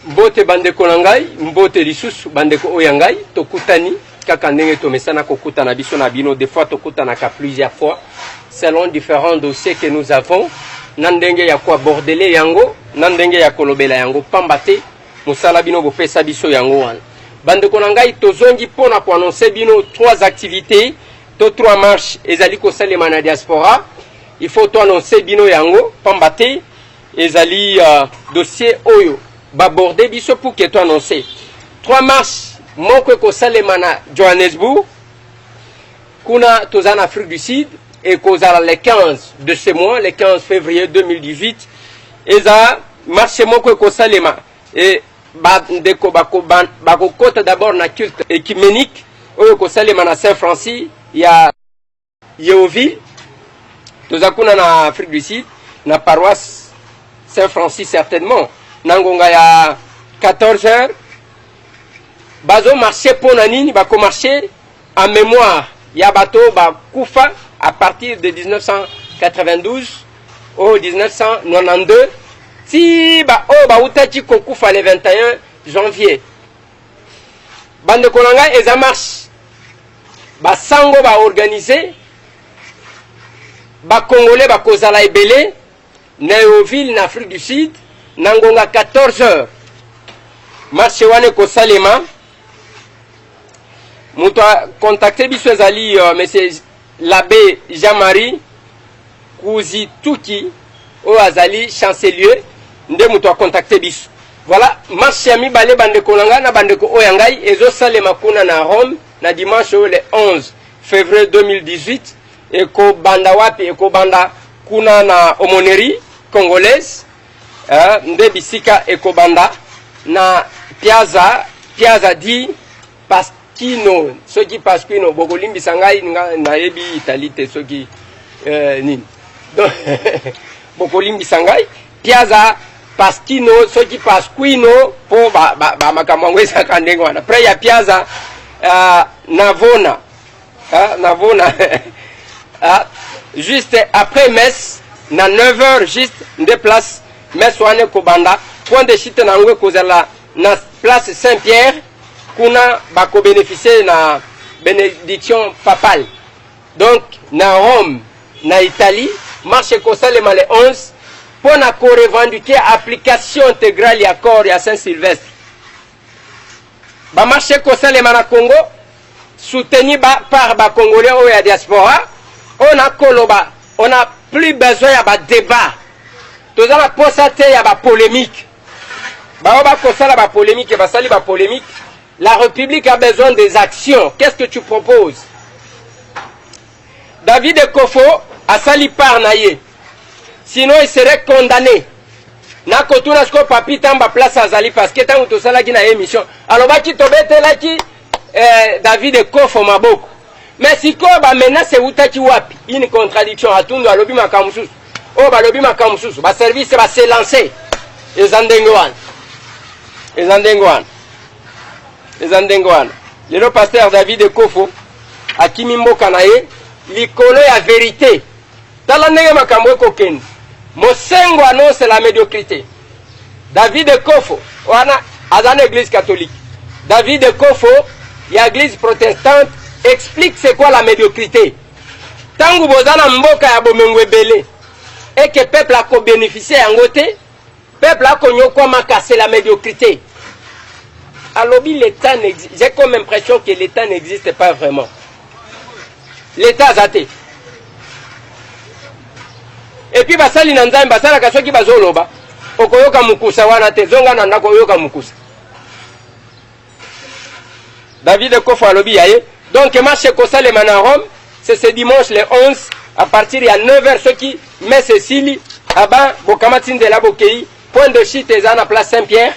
Mbote bandeko na ngai, mbote lisusu bandeko oyo ya ngai, tokutani kaka ndenge tomesana kokutana biso na bino. Des fois tokutanaka plusieurs fois selon différents dossiers que nous avons, na ndenge ya koabordele yango, na ndenge ya kolobela yango, pamba te mosala bino bopesa biso yango wana. Bandeko na ngai, tozongi mpo na koannonce bino trois activités to trois marches ezali kosalema na diaspora. Il faut toannonce bino yango pamba te ezali dossier oyo baborde biso pour que toannonce. 3 mars moko ekosalema na Johannesburg, kuna toza na Afrique du Sud, ekozala le 15 de ce mois, le 15 février 2018. Eza marche moko ekosalema e bandeko bakokota d'abord na culte œcuménique oyo ekosalema na Saint Francis ya Yeoville. Toza kuna na Afrique du Sud, na paroisse Saint Francis, certainement na ngonga ya 14 heures. Bazomarche mpo na nini? Bakomarche en mémoire ya bato bakufa à partir de 1992 oyo 1992 ti baoyo bautaki kokufa le 21 janvier. Bandeko na ngai, eza marche basango baorganize, bakongole bakozala ebele na Yeoville, na Afrique du Sud, na ngonga 14 heures. Marche wana ekosalema. Moto acontacte biso ezali monsieur l'abbé Jean-Marie Kuzituki, oyo azali chancelier, nde moto acontacte biso. Voilà. Marche ya mibale, bandeko na ngai na bandeko oyo ya ngai, ezosalema kuna na Rome na dimanche oyo le 11 février 2018. Ekobanda wapi? Ekobanda kuna na aumônerie congolaise, nde bisika ekobanda na Piazza di Pasquino, soki Pasquino, bokolimbisa ngai, nga nayebi Italie te, soki nini. Donc bokolimbisa ngai, Piazza Pasquino, soki Pasquino, mpo bamakambo yango ezalaka ndenge wana. Près ya Piazza Navona, Navona, juste après messe na 9 heures juste nde place messe wana ekobanda. Point de chute na yango ekozala na place Saint Pierre. Kuna bakobénéficie na bénédiction papale. Donc na Rome, na Italie, marche ekosalema le 11 mpo na korevendiquer application intégrale ya accord ya Saint Sylvestre. Bamarche ekosalema na Congo, soutenu par bacongolais oyo ya diaspora. Oyo nakoloba, on a plus besoin ya badébat, toza na posa te ya bapolémique. Bao bakosala bapolémique, basali bapolémique. La République a besoin des actions. Qu'est-ce que tu proposes? David Ekofo asali part na ye, sinon il serait condamné. Nakotuna sikoyo Papi Tamba place azali, parce que ntango tosalaki na ye émission, alobaki tobetelaki David Ekofo maboko, mais sikoyo bamenace eutaki wapi? Une contradiction. Atundu alobi makambo mosusu, oyo balobi makambo mosusu, baservice base lance. Eza ndenge wana, eza ndenge wana, eza ndenge wana. Lelo pasteur David Ekofo akimi mboka na ye likolo ya vérité. Tala ndenge makambo ekokende. Mosengo annonce la médiocrité. David Ekofo wana aza na église catholique, David Ekofo ya église protestante explique c'est quoi la médiocrité. Ntango boza na mboka ya bomengo ebele eke peuple akobénéficie yango te, peuple akonyokwamaka, c'est la médiocrité. Alobi l'état n'existe, j'ai comme impression que l'état n'existe pas vraiment, l'état aza te. Et puis basali na Nzambe basalaka, soki bazoloba okoyoka mokusa wana te, zonga na ndako oyoka mokusa. David Ekofo alobi ya ye. Donc marche ekosalema na Rome, c'est ce dimanche le 11 à partir ya 9 heures. Soki messe esili, aba bokamati nzela, bokei, point de chute eza na place Saint Pierre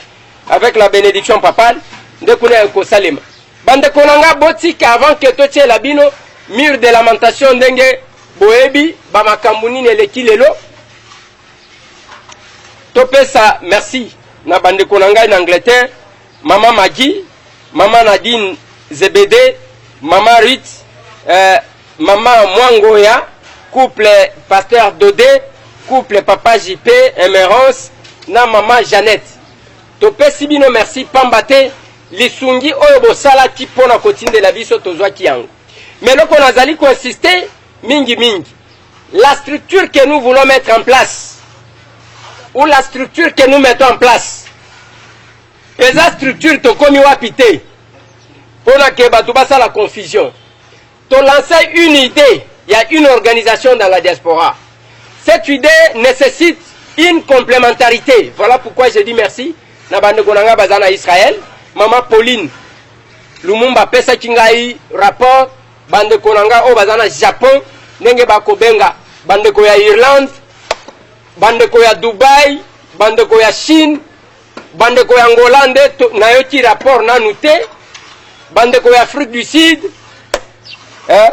avec la bénédiction papale, nde kuna ekosalema. Bandeko na nga, botika avant ke totiela bino mur de lamentation, ndenge boyebi bamakambo nini eleki lelo. Topesa merci na bandeko na ngai na Angleterre, mama Magi, mama Nadine Zebede, mama Rit, mama Mwangoya, couple pasteur Dode, couple papa JP Emerance na mama Jeannette. Topesi bino merci pamba te lisungi oyo bosalaki mpo na kotindela biso tozwaki yango. Mais eloko nazali ko insister mingi mingi, la structure que nous voulons mettre en place ou la structure que nous mettons en place eza structure tokomi wapi te mpo na ke bato basala confusion. To lancer une idée ya une organisation dans la diaspora. Cette idée nécessite une complémentarité. Voilà pourquoi je dis merci na bandeko na ngai baza na Israël. Maman Pauline Lumumba apesaki ngai rapport, bandeko na ngai oyo baza na Japon ndenge bakobenga bandeko ya Irlande, bandeko ya Dubaï, bandeko ya Chine, bandeko ya Angola nde nayoki rapport nanu te, bandeko ya Afrique du Sud, eh?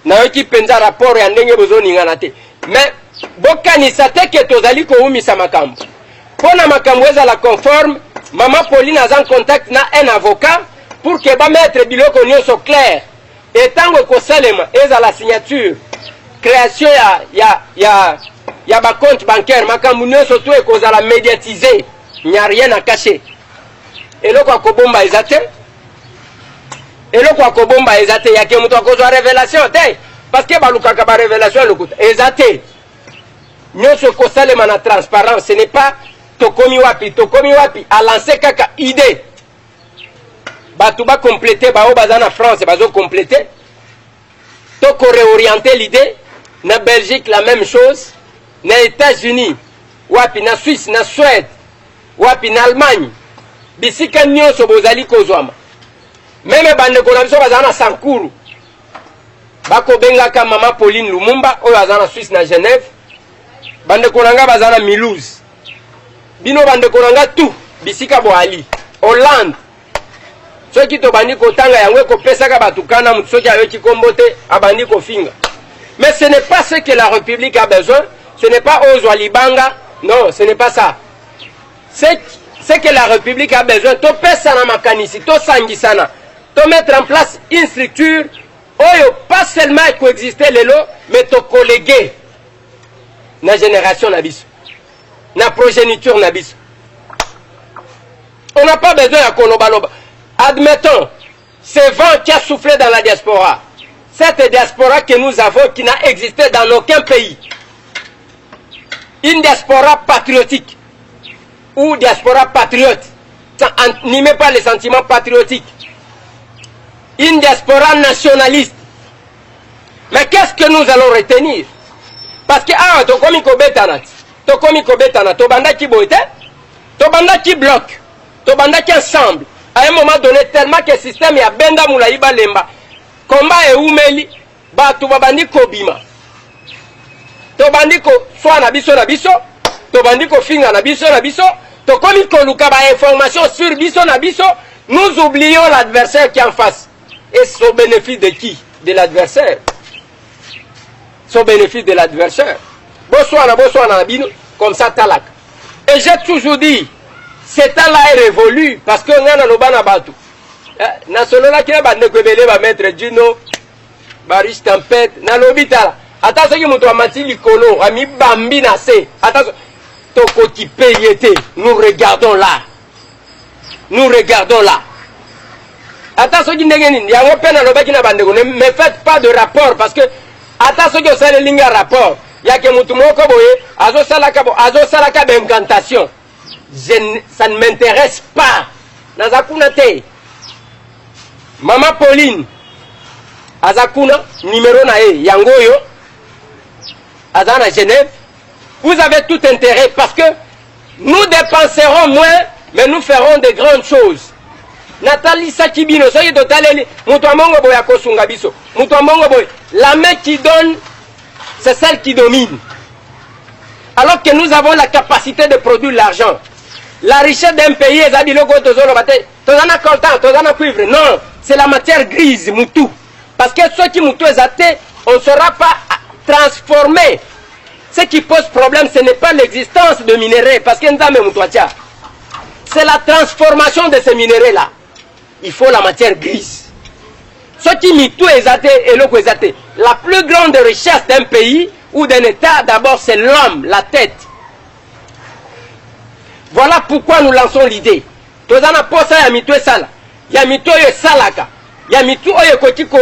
Nayoki mpenza rapport ya ndenge bozoningana te, mais bokanisa te ke tozali kowumisa makambo mpo na makambo ezala conforme. Mama Pauline aza en contact na un avocat pour que bamettre biloko nyonso clair e ntango ekosalema ezala signature, création ya bacompte bancaire, makambo nyonso to ekozala médiatisé. N'y a rien à cacher, eloko ya kobomba eza te, eloko ya kobomba eza te. Yake moto akozwa révélation te, parce que balukaka barévélation ya lokuta, eza te. Nyonso ekosalema na transparence. Ce n'est pas tokomi wapi, tokomi wapi. Alance kaka idée, bato bacompléter, bao baza na France bazocompléter, tokoréorienter l'idée. Na Belgique la même chose, na États-Unis wapi, na Suisse, na Suède wapi, na Allemagne, bisika nyonso bozali kozwama. Même bandeko na biso bazala na Sankuru bakobengaka mama Pauline Lumumba oyo aza na Suisse, na Genève. Bandeko na ngai baza na Mulhouse, bino bandeko na ngai tout bisika boali, Hollande, soki tobandi kotanga yango ekopesaka bato kana. Moto soki ayoki kombo te abandi kofinga, mais ce n'est pas ce que la République a besoin. Ce n'est pas ozwa libanga, non, ce n'est pas ça. Ce que la République a besoin, topesana makanisi, tosangisana, tomettre en place une structure oyo pas seulement ekoexiste lelo, mais tokoléguer na génération na biso, na progéniture na biso. On n'a pas besoin ya kolobaloba. Admettons ce vent qui a soufflé dans la diaspora, cette diaspora que nous avons qui n'a existé dans aucun pays, une diaspora patriotique ou diaspora patriote animée par les sentiments patriotiques, une diaspora nationaliste. Mais qu'est-ce que nous allons retenir? Parce que awa tokomi kobetana ti tokomi kobetana. Tobandaki boye te, tobandaki bloc, tobandaki ensemble. À un moment donné, tellement que système ya benda molai, balemba komba, eumeli, bato babandi kobima, tobandi koswana biso na biso, tobandi kofinga na biso na biso, tokomi koluka bainformation sur biso na biso. Nous oublions l'adversaire qui est en face. Et c'est au bénéfice de qui? De l'adversaire. C'est au bénéfice de l'adversaire. Boswana, boswana na bino comme ça. Talaka, et j'ai toujours dit, ce temps-là est révolu, parce que ngai naloba na bato, nasololaki na bandeko ebele, bamaître Dino, bariche tempête, nalobi tala, ata soki moto amati likolo amibambi na se, ata tokoki pe ye te. Nous regardons là, nous regardons là, ata soki ndenge nini. Yango mpe nalobaki na bandeko, ne me faites pas de rapport, parce que ata soki osaleli nga rapport yake motu moko boye azosalaka bo azosalaka baincantation, ça ne m'intéresse pas. Naza kuna te. Mama Pauline aza kuna, numéro na ye yango oyo, aza na Genève. Vous avez tout intérêt, parce que nous dépenserons moins, mais nous ferons de grandes choses. Natalisaki bino, soki totaleli moto ya mbongo boye akosunga biso, moto ya mbongo boye, la main qui donne, c'est celle qui domine, alors que nous avons la capacité de produire l'argent. La richesse d'un pays eza biloko oyo tozoloba te, toza na coltan, toza na cuivre, non, c'est la matière grise, mutu. Parce que soki mutu eza te, on ne saura pas transformer. Ce qui pose problème, ce n'est pas l'existence de minerais, parce que Nzambe mutu atia, c'est la transformation de ces minéraux là. Il faut la matière grise. Soki mitu eza te, eloko eza te. La plus grande richesse d'un pays ou d'un État, d'abord c'est l'homme, la tête. Voilà pourquoi nous lançons l'idée. Toza na posa ya mitu esala, ya mitu oyo esalaka, ya mitu oyo ekoki ko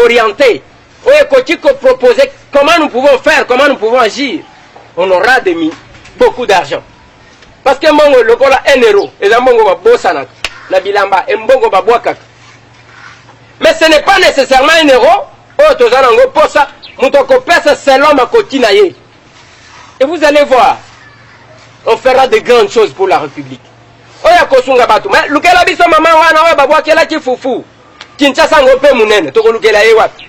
orienter, oyo ekoki ko proposer comment nous pouvons faire, comment nous pouvons agir. On aura des beaucoup d'argent. Parce que mbongo lokola 1 euro, eza mbongo babosanaka na bilamba, mbongo babwakaka. Mais ce n'est pas nécessairement 1 euro oyo toza nango posa, moto akopesa selon makoki na ye. Et vous allez voir, on fera de grandes choses pour la République. Oyo akosunga bato, mais lukela biso mama wana oyo babwakelaki fufu. Kinshasa ngo mpe monene, tokolukela ye wapi?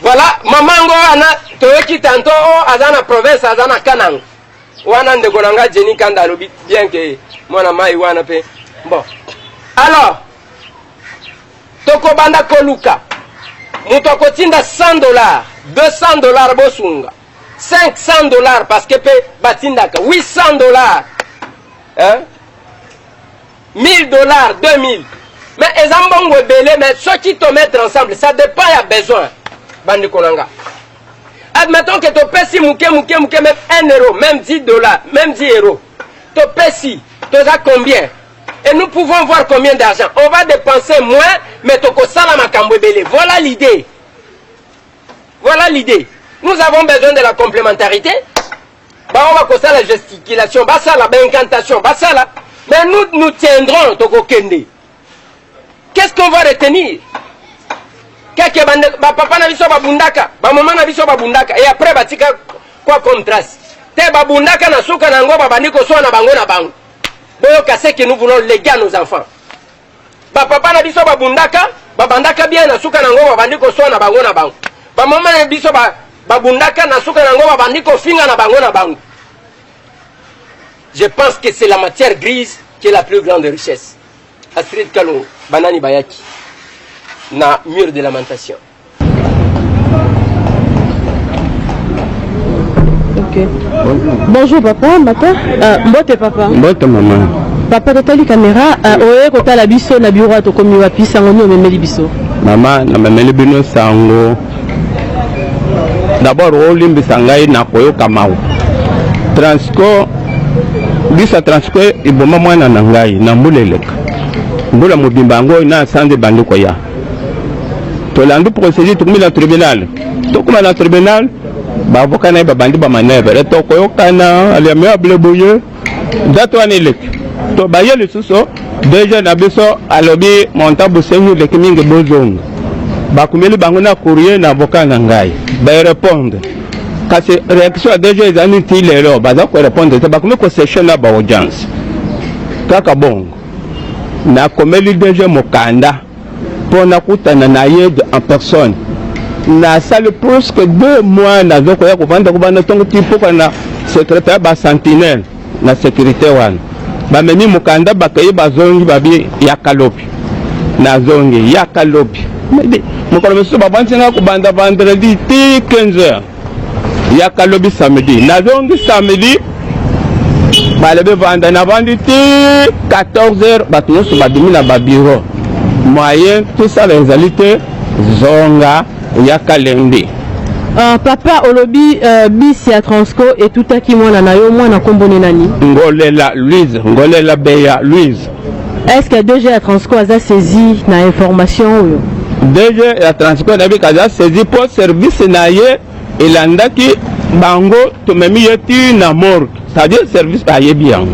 Voilà, mama ngo wana toyoki tanto o aza na province, aza na Kananga. Wana ndeko na nga Jenny Kanda alobi bien que mwana mai wana mpe. Bon. Alors, tokobanda koluka moto akotinda $100, $200 bosunga, $500 parce que mpe batindaka $800, hein? $1000, 2000. Mais eza mbongo ebele, mais soki tomettre ensemble, ça dépend ya besoin. Bandeko na nga, admettons que topesi moke moke moke, même 1 euro, même $10, même 10 euros, topesi, toza combien? Et nous pouvons voir combien d'argent on va dépenser moins, mais tokosala makambo ebele. Voilà l'idée, voilà l'idée. Nous avons besoin de la complémentarité. Bango bakosala gesticulation, basala baincantation, basala, mais nous, nous tiendrons. Tokokende, qu'est-ce qu'on va retenir? Keke bapapa na biso babundaka, bamama na biso babundaka, et après batika quoi comme trace? Te, babundaka, na suka na yango babandi koswana bango na bango. Boyoka, ce que nous voulons léguer à nos enfants: bapapa na biso babundaka, babandaka bien, na suka na yango babandi koswana bango na bango. Bamama na biso babundaka, na suka na yango babandi kofinga na bango na bango. Je pense que c'est la matière grise qui est la plus grande richesse. Astrid Kalongo, banani bayaki na mur de lamentation? Ok. Bonjour papa, matin. Mbote papa. Mbote mama. Papa, totali caméra, oye kotala biso na bureau, tokomi wapi? Sango nini omemeli biso? Mama, namemeli bino sango. D'abord olimbisa ngai na koyoka mawa. Transco, bisa Transco eboma mwana na ngai na mbula eleka, mbula mobimba yango na sanza ebandi koya. Tolandi procédure, tokomi na tribunal. Tokóma na tribunal, baavocat na ye babandi bamanœuvre, tokoyokana à l'amiable boye. Date wana eleki, to baye lisusu, DG na biso alobi montant bosengi eleki mingi, bozonga. Bakomeli bango na courrier na avocat na ngai, barépondre, kasi réaction ya DG ezali ti lelo baza korépondre te. Bakomi kosécher na baaudience kaka bongo. Nakomeli DG mokanda mpo nakutana na ye en personne. Nasali plus que 2 mois, nazokoya kovanda kobanda ntongo ti pokwa na secrétaire, basentinelle na sécurité wana. Bamemi mokanda, bakei, bazongi, babi yaka lobi. Nazongi, yaka lobi. Mokolo mosusu babandisi nga kobanda vendredi ti 15 heures, yaka lobi samedi. Nazongi samedi, balobi vanda. Navandi ti 14 heures, bato nyonso babimi na babureau, moyen tosala ezali te, zonga, yaka lundi. Papa, olobi bisi ya Transco etutaki mwana na yo. Mwana nkombo nani? Ngolela Louise, Ngolela Beya Louise. Est ce que DG ya Transco aza saisi na information oyo? DG ya Transco nayebi aza saisi mpo service na ye elandaki bango, tomemi ye ti na morgue, c'est-à-dire service ayebi yango.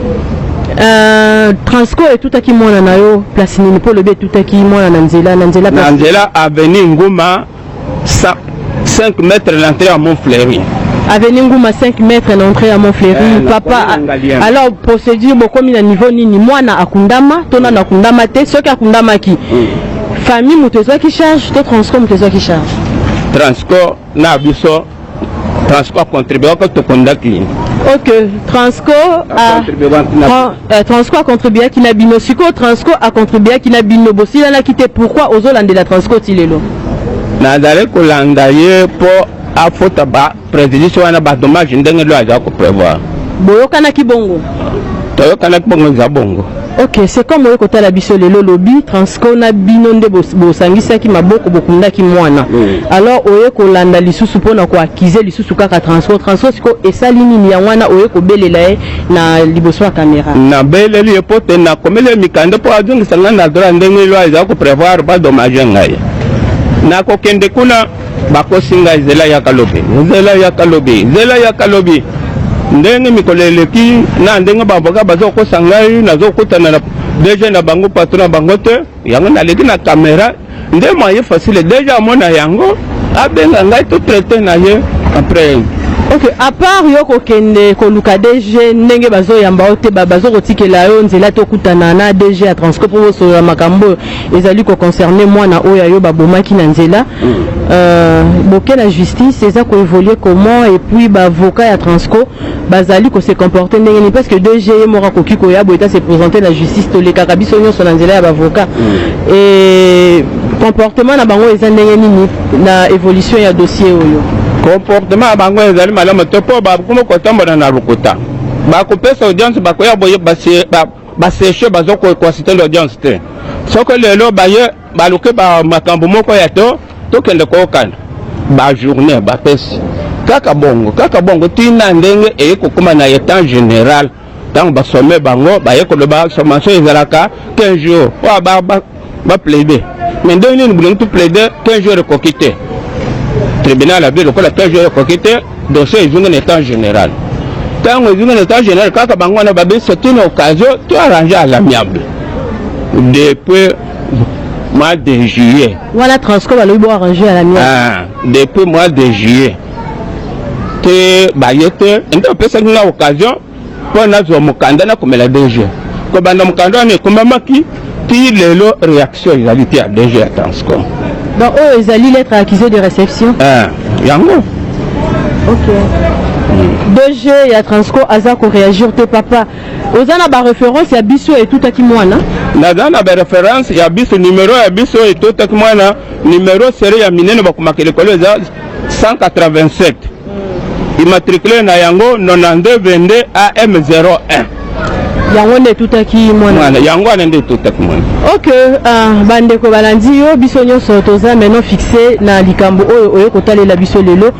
Transco etutaki mwana na yo place nini? Mpo olobi etutaki mwana na nzela, na nzela? Na nzela avenue Nguma, 5 mètres l'entrée à Montfleury. Avenue Nguma, 5 mètres na entrée ya Montfleury. Papa, alors procédure bokomi na niveau nini? Mwana akundama to nano akundama te? Soki akundamaki, famille moto ezwaki charge to Transco moto ezwaki charge? Transco na biso, Transco acontribuaka, tokundaki. Ok, Transco a, Transco acontribuaki na bino. Sikoyo Transco acontribuaki na bino, bosilanaki te, pourquoi ozolandela Transco ti lelo? Nazali kolanda ye mpo afuta ba préjudice wana, badommage, ndenge lo aza koprévoir. Boyokanaki bongo? Toyokanaki bongo, eza bongo. Ok, c'est comme oye kotala biso lelo, lobi Transco na bino nde bosangisaki maboko, bokundaki mwana. Alors oye kolanda lisusu mpona koaccuser lisusu kaka Transco. Transco sikoyo esali nini? Yango wana oye kobelela ye na liboso ya caméra. Nabeleli ye mpo te nakomeli ye mikanda mpo azongisa ngai na droit, ndenge loi eza koprévoir badédommager ngai. Nakokende kuna, bakosi ngai: zela, yaka lobi, nzela yaka lobi, nzela yaka lobi. Ndenge mikolo eleki na ndenge baavocat bazokosa ngai, nazokutana na DG na bango, patron na bango te. Yango naleki na caméra nde moyen facile. DG amona yango, abenga ngai, totraiter na ye après. Ok, à part yo kokende koluka DG, ndenge bazoyamba yo te, bazokotikela yo nzela te okutana na DG ya Transco mpo bosolola makambo oyo ezali koconcerner mwana oyo ayo babomaki na nzela, boke na justice, eza koévoluer comment? Et puis baavocat ya Transco bazali kose comporter ndenge nini? Parce que DG ye moko akoki koya boye ta se présenter na justice, tolekaka biso nyonso na nzela ya baavocat. Et comportement na bango eza ndenge nini na évolution ya dossier oyo? Comportement ya bango ezali malamu te, mpo bakoma kotambola na lokuta. Bakopesa audience, bakoya boye, basécher, bazokoassister l'audience te. Soki lelo baye, baluki makambo moko ya to tokende koyokana, bajournée bapesi kaka bongo, kaka bongo, ntina ndenge eye kokóma na état général. Ntango basommer bango, baye koloba sommation ezalaka 15 jours oyo baplaider. Mais ndenge nini bolingi toplaider, 15 jours ekoki te? Tribunal abi lokola 15 jours ekoki te, dossier ezongi na état général. Ntango ezongi na état général, kaka bango wana babi c'est une occasion to arranger à l'amiable depuis mois de juillet. Wana Transco balobi bo arranger à l'amiable. Ah, depuis mois de juillet te, baye te. Nde opesaki nga occasion mpo nazwa mokanda, nakomela DG. Kobanda mokanda wana ekomamaki ti lelo, réaction ezali te ya DG ya Transco. Donc oyo ezali lettre accusé de réception? Ah, yango. Ok, DG ya Transco aza koréagir te. Papa, oza na baréférence ya biso etutaki mwana? Naza na baréférence ya biso, numéro ya biso etutaki mwana, numéro série ya minene bakomaka likolo eza 187, immatriculé na yango 92 22 AM 01. Yango nde etutaki mwana? Mwana, yango wana nde etutaki mwana. Ok, bandeko balandi yo, biso nyonso toza maintenant fixe na likambo oyo oye kotalela biso lelo.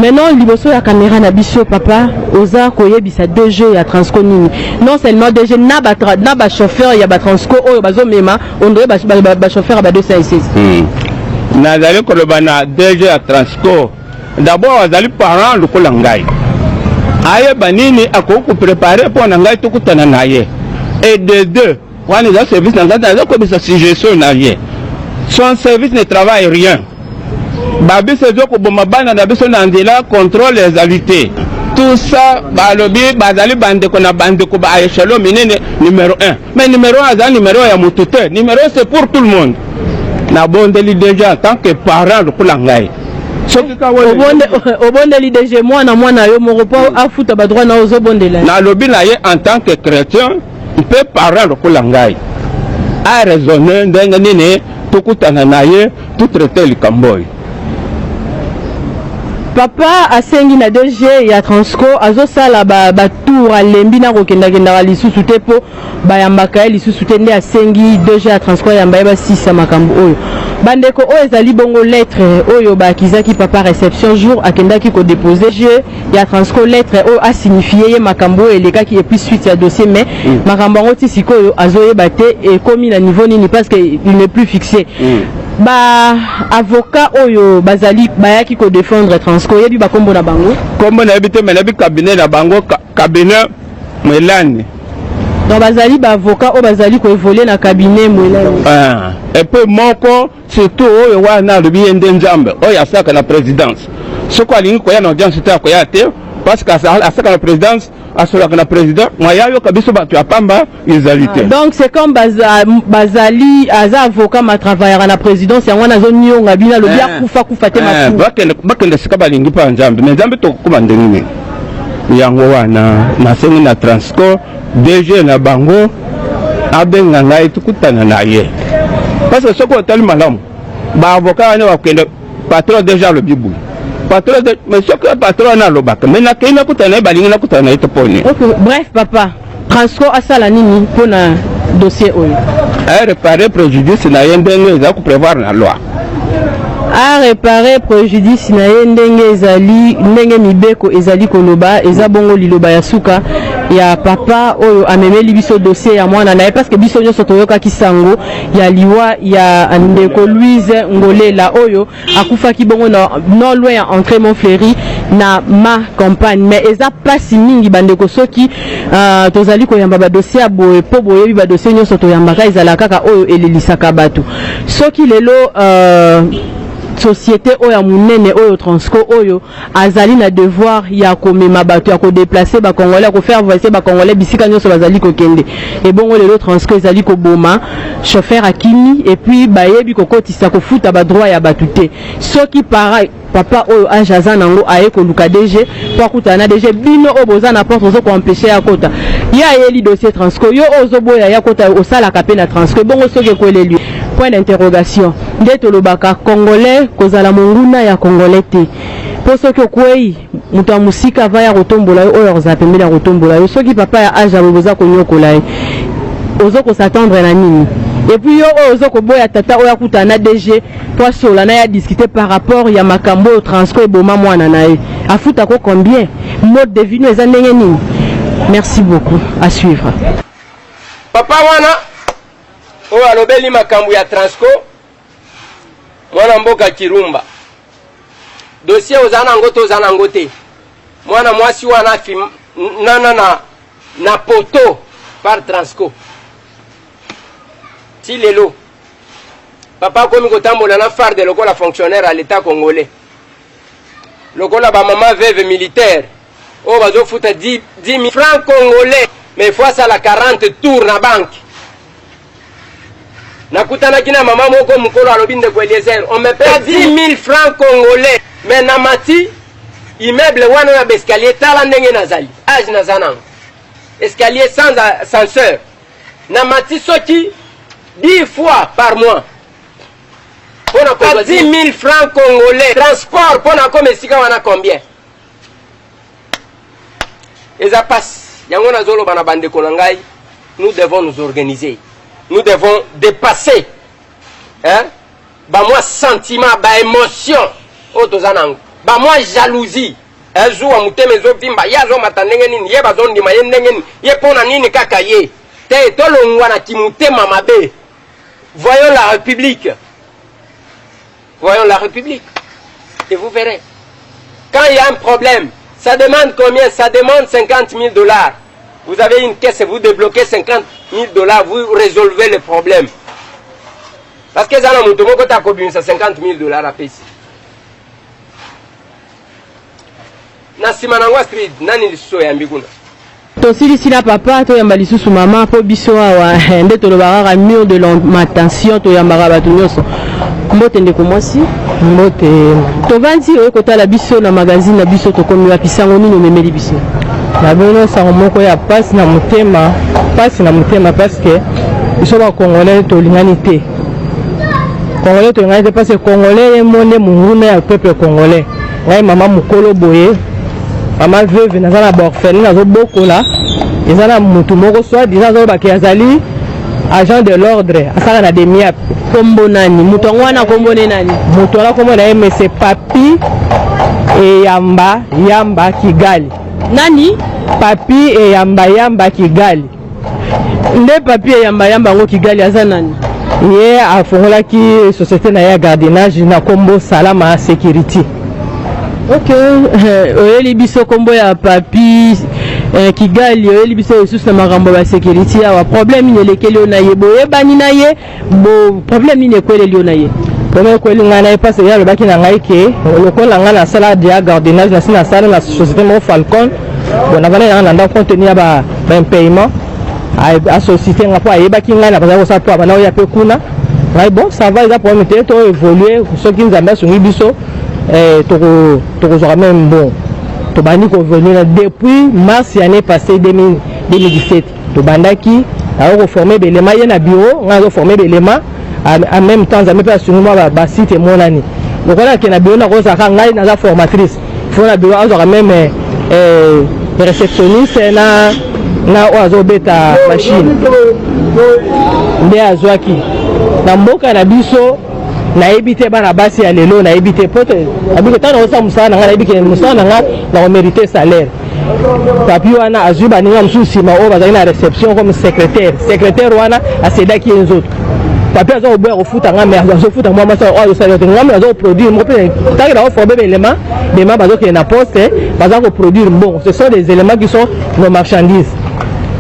Maintenant liboso ya caméra na biso, papa, oza koyebisa DG ya Transco nini? Non seulement DG, na bachauffeur ya batransco oyo bazomema ondire bachauffeur ya ba 216. Nazali koloba na DG ya Transco, d'abord azali parent lokola ngai, ayeba nini akoki kopréparer mpo na ngai tokutana na ye. Et de deux, wana eza service na ngai, naza koyebisa suggestion na ye: son service ne travaille rien. Babiso ezokoboma bana na biso na nzela, contrôle ezali te. Tout ça, balobi bazali bandeko na bandeko ba échelon minene, numéro 1. Mais numéro 1 azali numéro ya motu te, numéro 1 c'est pour tout le monde. Nabondeli déjà en tant que parent lokola ngai, soki Obondeli DG, mwana mwana yo moko, mpo afuta badroit na ozobondela? Nalobi na ye en tant que chrétien mpe parent lokola ngai, araisonner ndenge nini tokutana na ye, totraiter likambo oyo. Papa asengi na DG ya Transco, azosala batour, alembi na kokendakendaka lisusu te mpo bayambaka ye lisusu te. Nde asengi DG ya Transco ayamba ye, basisa makambo oyo. Bandeko, oyo ezali bongo lettre oyo baakizaki papa réception jour akendaki kodéposer DG ya Transco lettre oyo asignifier ye makambo oyo elekaki et puis suite ya dossier. Mais makambo yango ti sikoyo azoyeba te ekomi na niveau nini, parce que il n'est plus fixé. Ba avocat oyo bazali bayaki kodéfendre Transco, oyebi bakombo na bango? Kombo nayebi te, mais nayebi cabinet na bango, cabinet Mwelani. Donc bazali baavocat oyo bazali koévoluer na cabinet Mwelani. Ah. Et puis moko surtout oyo wana alobi ye nde Nzambe, oyo asalaka na présidence. Soki alingi koya na audience te, akoya te, parce que asalaka na présidence, asolaka na président. Moya ayoka biso bato ya pamba ezali te. Donc c'est comme bazali aza avocat mais atravaillaka na présidence, yango wana azonionga bino, alobi akufa kufa te. Bakende sika balingi mpa Nzambe, mais Nzambe tokokoma ndenge nini? Yango wana nasengi na Transco, DG na bango abenga ngai, tukutana na ye, parce que soki otali malamu, baavocat wana bakende, patron déjà alobi boye, patron, mais soki patron wana alobaka, mais nakei nakutana na ye, balingi nakutana na ye te, mpo nini? Ok, bref, papa, Transco asala nini mpona dossier oyo? Aréparer préjudice na ye ndenge eza koprévoir na loi. Aréparer préjudice na ye ndenge ezali, ndenge mibeko ezali koloba. Eza bongo liloba ya suka ya papa oyo amemeli biso dossier ya mwana na ye, parce que biso nyonso toyokaki sango ya liwa ya ndeko Louise Ngolela oyo akufaki bongo na non loin ya entrée Montfleury na Ma Campagne. Mais eza mpasi mingi, bandeko, soki tozali koyamba badossier ya boye, mpo boyebi badossier nyonso toyambaka ezala kaka oyo elelisaka bato. Soki lelo société oyo ya monene oyo Transco oyo azali na devoir ya komema bato, ya kodéplacer Bacongolais, ya kofaire voyager Bacongolais bisika nyonso bazali kokende, ebongo lelo Transco ezali koboma chauffeur, akimi, et puis bayebi kokotisa kofuta badroit ya bato te. Soki para papa oyo age aza nango aye koluka DG mpo akutana na DG, bino oyo boza na porte ozo koempêcher ya kota. Ye ayeli dossier Transco, yo oyo ozoboya ya kota, osalaka mpe na Transco. Ebongo soki ekweleli? Point d'interrogation. Nde tolobaka, Congolais kozala monguna ya Congolais te, mpo soki okwei, moto ya mosika ava ya kotombola yo, oyo akozala pembeni ya kotombola yo. Soki papa ya age aboye, boza konyokola ye, ozo kos'attendre na nini? Et puis yo oyo ozo koboya tata oyo akutana na DG po asola na ye, adiscuter par rapport ya makambo oyo Transco eboma mwana na ye, afutako combien? Mode de vie no eza ndenge nini? Merci beaucoup, à suivre. Papa wana oyo alobeli makambo ya Transco, mwana mboka Kirumba, dossier oza nango to oza nango te? Mwana mwasi wana nana na poto par Transco, ti lelo papa akomi kotambola na farde lokola fonctionnaire ya l'État congolais, lokola bamama veuve militaire oyo bazofuta 10 000 francs congolais, mais faut asala 40 tour na banque. Nakutanaki na mama moko mokolo, alobi: "Ndeko Eliezer, on me paie 10 000 francs congolais, mais namati immeuble wana ya baescalier, tala ndenge nazali, age naza nango, escalier sans ascenseur, namati soki 10 fois par mois mpona kozwa 10 000 francs congolais. Transport mpona koma esika wana combien?" Eza pasi. Yango nazoloba na bandeko na ngai, nous devons nous organiser, nous devons dépasser, hein? Bamwa sentiment, baémotion oyo toza nango, bamwa jalousie, ezuwa motema ezovimba, ye azomata ndenge nini, ye bazondima ye ndenge nini, ye mpo na nini kaka ye te. Tolongwa na kimotema mabe. Voyons la République, voyons la République et vous verrez. Quand il y a un problème, ça demande combien? Ça demande 50 000 dollars. Vous avez une caisse, vous débloquez 50 000 dollars, vous résolvez le problème, parce que eza na moto moko ta akobimisa 50 000 dollars apesi na nsima nango. Astrid, nani lisusu oyambi kuna? Tosilisi na papa, toyamba lisusu mama, mpo biso awa nde tolobaka kaka mur de lamentation, toyambaka bato nyonso. Mbote, ndeko mwasi. Mbote. Tovandi oye kotala biso na magazine na biso. Tokomi wapi? Sango nini omemeli biso? Na bino sango moko ya pasi na motema, pasi na motema, parce que biso Bacongolais tolingani te. Congolais tolingani te, parce que Congolais ye mo nde monguna ya peuple congolais. Ngai mama mokolo boye, mama veuve, naza na baorphelin nazobokola. Eza na motu moko soi-disant azolobake azali agent de l'ordre, asalaka na DEMIAP. Kombo nani moto yango wana? Kombo ne nani? Moto wana kombo na ye mese Papi Eyamba Yamba Kigali. Nani? Papi Eyamba Yamba Kigali. Nde Papi Eyamba Yamba yango Kigali aza nani? Ye afungolaki société na ye ya gardiennage na kombo Salama Security. Ok, oyeli biso kombo ya Papi Kigali, oyeli biso lisusu na makambo ya basécurité awa. Problème nini elekeli yo na ye? Boyebani na ye bo, problème nini ekweleli yo na ye? Problème ekweli ngai na ye, mpasi ye alobaki na ngai ke lokola ngai nasala dia gardiennage, nasi nasala na société moko Falcon. Bon, navanda nanga na ndako, compte tenu ya baimpayement, asollicité nga mpo ayebaki ngai na bazali kosala, mpo abanda oya mpe kuna. Ngai: "Bon, ça va, eza problème te, to évolue, soki Nzambe asungi biso, tokozwaka même." Bon, tobandi koévolue depuis mars année passée 2017. Tobandaki ayo koformer belema, ye na bureau, ngai azoformer belema en même temps. Nzambe mpe asungi, mwa basite emonani. Lokola ake na bureau, nakozalaka ngai naza formatrice, faut na bureau azwaka même réceptionniste na Na oyo azobeta machine nde azwaki na mboka na biso. Nayebi te, bana basi ya lelo, nayebi te po abiki ntango nakosala mosala na ngai, nayebi ke mosala na ngai nakomérite salaire. Papi wana azwi baninga mosusu nsima oyo bazalaki na réception comme secrétaire. Secrétaire wana asedaki ye nzoto. Papi aza koboya kofuta nga, mais azofuta mwa mwasi oyo azosala te. Ngai naza koproduire moko mpe ntango nakoforme baelema bema bazokende na poste, baza koproduire mbongo. Ce sont des éléments qui sont nos marchandises.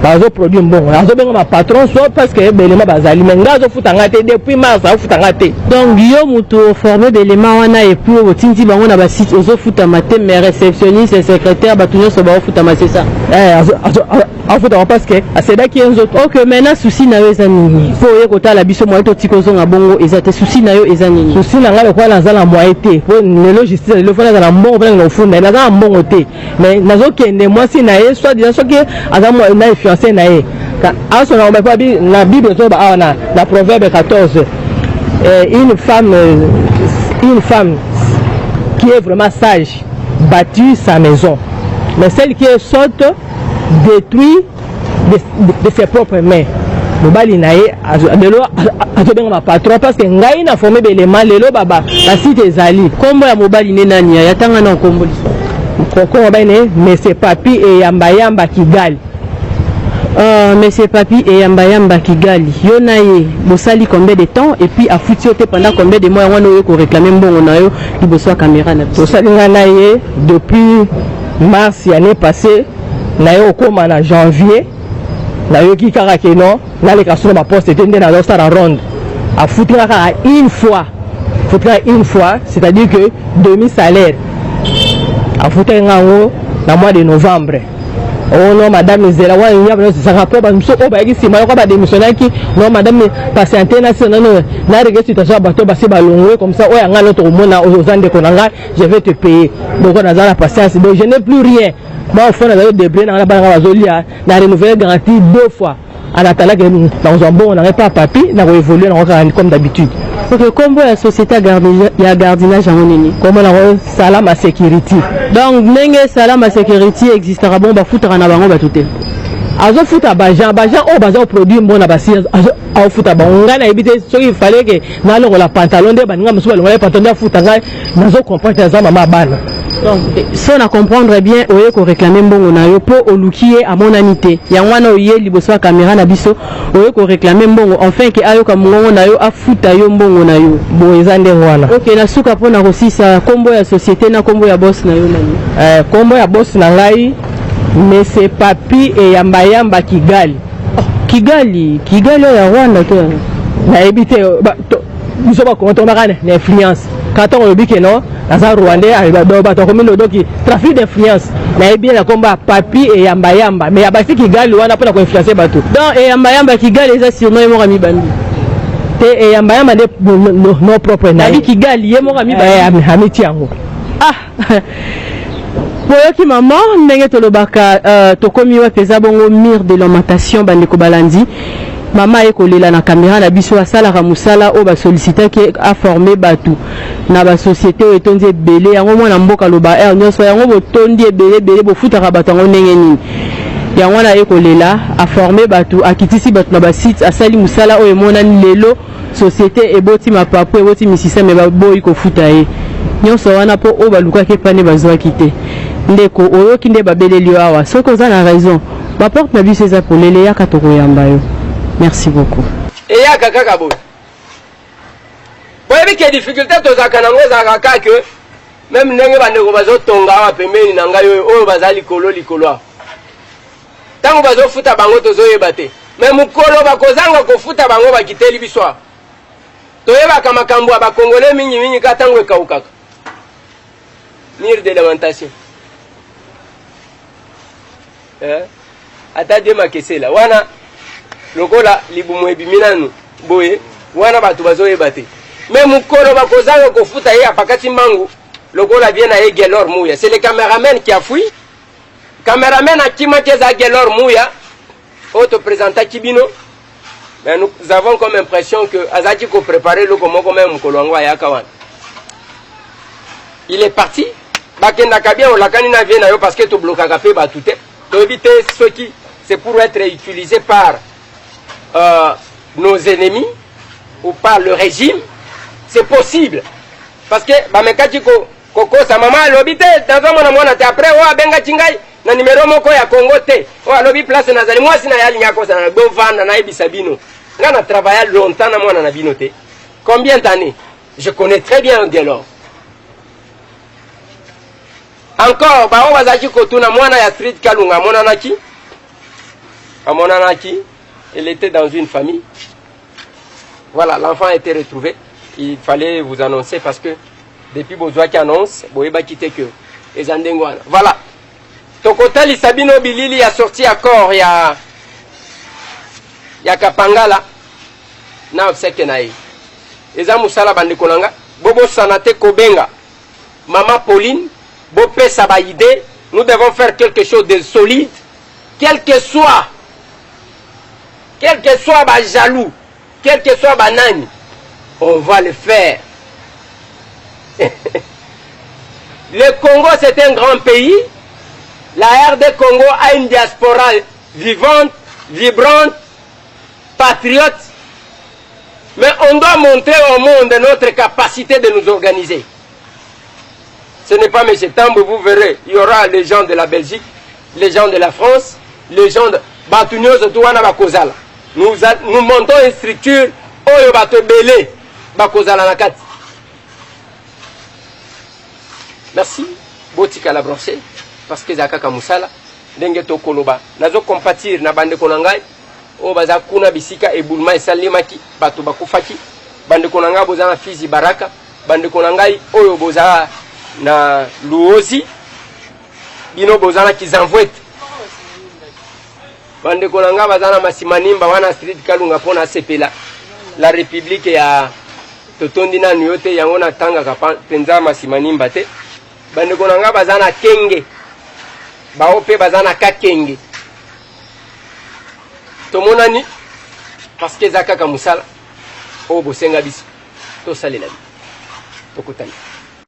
Bazoproduire mbongo, azobenga bapatron soit parce que baelema bazali, mais ngai azofuta nga te. Depuis mars azofuta nga te. Donc yo moto oforme belema wana et puis otindi bango na basite, ozofutama te, mais réceptionniste, secrétaire, bato nyonso baofutama, c'est ça? Afutama parce que asedaki ye nzoto. Ok, maintenant souci na yo eza nini? Mpo oye kotala biso, moye totika ozonga bongo eza te. Souci na yo eza nini? Souci na ngai, lokola naza na moyen te, po lelo justice, lelo fo naza na mbongo mpo nakende kofunda ye. Naza na mbongo te, mais nazokende. Mwasi na ye, soit disant soki aza na fiancé na ye, asona mpo na Bible ezoba awa na Proverbe 14, une femme qui est vraiment sage bâtit sa maison, mais celle qui est sotte détruit de ses propres mains. Mobali na ye lelo azobenga bapatron parce que ngai na forme belema. Lelo basite ezali. Nkombo ya mobali nde nani? Ya tanga na nkombo lisusu. Nkombo mobali ne Monsieur Papi Eyambayamba Kigali. Monsieur Papi Eyambayamba Kigali, yo na ye bosali combien de temps et puis afuti yo te pendant combien de mois? Yango wana oyo koréclame mbongo na yo liboso ya caméra na biso. Tosali, ngai na ye, depuis mars année passée. Na ye okóma na janvier, nayoki kaka ke non, naleka so na baposte te. Nde nazosala ronde, afuti nga kaka une fois. Afuti nga une fois, c'est-à-dire que demi salaire afutaki nga yango na mois de novembre. Oh non, madame, ezela wana nyaba nyonso ezalaka mpo bamosusu oyo bayaki nsima yoko badémissionnaki. Non, madame, patiente na sina nano na régler situation ya bato basi balongwe. Comme ça oyo ya ngai no tokomona, oza ndeko na ngai, je vais te payer. Donc naza na patience. Donc je n'ai plus rien. Moi fo nazali débrouiller na ngai na bana ngai bazolia. Na renouveler garantie deux fois en attendant que nakozwa mbongo na ngai pa papi, nakoévolue nango kaka comme d'habitude. Ok, nkombo ya société ya gardiennage yango nini? Nkombo nango Salama Security. Donc ndenge Salama Security existaka bongo, bafutaka na bango bato te? Azofuta baagent, baagent oyo baza koproduire mbongo na basi, aofuta bango. Ngai nayebi te soki fallait ke nalongola pantalon nde baninga mosusu balongola ye pantalon nde afuta ngai. Nazo comprendre te, aza mama bana. Donc so na comprendre bien, oye koréclame mbongo na yo mpo oluki ye, amonani te. Yango wana oye liboso ya caméra na biso, oye koréclame mbongo, enfin ke ayoka mongongo na yo, afuta yo mbongo na yo. Boye eza ndenge wana. Ok, na suka, mpona kosisa, nkombo ya société na nkombo ya boss na yo nani? Nkombo ya boss na ngai, Monsieur Papi Eyambayamba Kigali. Oh, Kigali, Kigali oyo ya Rwanda to? Nayebi te. Biso bakongo tokomaka na influence. Kaka ntango olobi ke non, naza rwandais, bato bakomi lodoki trafic d'influence. Nayebi ye na nkombo ya Papi Eyambayamba, mais abasi Kigali wana mpona koinfluence bato. Donc Eyambayamba Kigali eza surnom ye moko amibandi? Te, Eyambayamba nde nom propre na ye. Kigali ye moko amibandi? Amiti yango. Ah, boyoki mama ndenge tolobaka, tokomi wapi? Eza bongo mur de lamentation. Bandeko balandi, mama aye kolela na caméra na biso. Asalaka mosala oyo basollicitaki aforme bato na basociété oyo etondi ebele. Yango mwana mboka aloba heure nyonso yango, botondi ebele ebele, bofutaka bato yango ndenge nini? Yango wana aye kolela. Aforme bato, akitisi bato na basite, asali mosala oyo emonani lelo. Société eboti mapapu, eboti misisa, me baboyi kofuta ye. Nyonso wana mpo oyo balukaki epane bazwaki te. Ndeko, oyoki nde babeleli yo awa. Soki oza na raison, baporte na biso eza polele, yaka, tokoyamba yo. Merci beaucoup. Eyaka kaka boye. Boyebi ke difficulté tozalaka nango ezalaka kaka ke même ndenge bandeko bazotonga awa pembeni na ngai oyo, oyo baza likolo likolo awa, ntango bazofuta bango tozoyeba te, mais mokolo bakozanga kofuta bango, bakiteli biso awa. Toyebaka makambo ya bakongole mingimingi ka ntango ekaukaka. Mur de lamentation, eh? Ata de makesela wana lokola libumu ebimi nanu boye wana, bato bazoyeba te, mais mokolo bakozanga kofuta ye, apakati mbangu lokola bien na ye. Gelor Muya, c'est le cameraman qui a fui. Cameraman akimaki, eza Gelor Muya oyo toprésentaki bino. Mais nous avons comme impression que azalaki koprépare eloko moko. Même mokolo yango ayaka wana, il est parti. Bakendaka bien, olakani na vie na yo, parce que toblokaka mpe bato te. Toyebi te soki C'est pour être utilisé par nos ennemis ou par le régime. C'est possible. Parce que bamekaki kokosa mama, alobi te, nazomona mwana te. Après oyo abengaki ngai na numero moko ya Congo te, oyo alobi place nazali, mwasi na ye alingi akosana na bovanda. Nayebisa bino, ngai na travailla longtemps na mwana na bino te. Combien d'années? Je connais très bien Gelor. Encore bango bazalaki kotuna mwana ya Street Kalunga amonanaki, amonanaki. Elle était dans une famille. Voilà, l'enfant a été retrouvé. Il fallait vous annoncer parce que depuis bozwaki annonce, boyebaki te que eza ndenge wana. Voilà, tokotalisa bino bilili ya sortie ya corps ya Kapangala na obsèque na ye. Eza mosala. Bandeko na nga, bobosana te kobenga mama Pauline, bopesa baidées. Nous devons faire quelque chose de solide, quel que soit bajaloux, quel que soit banani, on va le faire. Le Congo, c'est un grand pays. La RD Congo a une diaspora vivante, vibrante, patriote, mais on doit montrer au monde notre capacité de nous organiser. Ce n'est pas M. Tambo, vous verrez, il y aura les gens de la Belgique, les gens de la France, les gens de bato nyonso tu wana bakozala. Nous montons une structure oyo bato ebele bakozala na kati. Merci, botikala branché parce que eza kaka mosala. Ndenge tokoloba, nazocompatir na bandeko na ngai oyo baza kuna bisika éboulement esalemaki, bato bakufaki. Bandeko na ngai boza na Fizi, Baraka, bandeko na ngai oyo boza na Luozi, bino boza na Kizamvwete, bandeko na ngai baza na Masimanimba wana, Street Kalunga, mpo nasepela la république ya totondi nanu yo te. Yango natangaka mpenza Masimanimba te. Bandeko na ngai baza na Kenge, bao mpe baza na Kakenge, tomonani parce que eza kaka mosala oyo bosenga biso tosalela bino. Tokutani.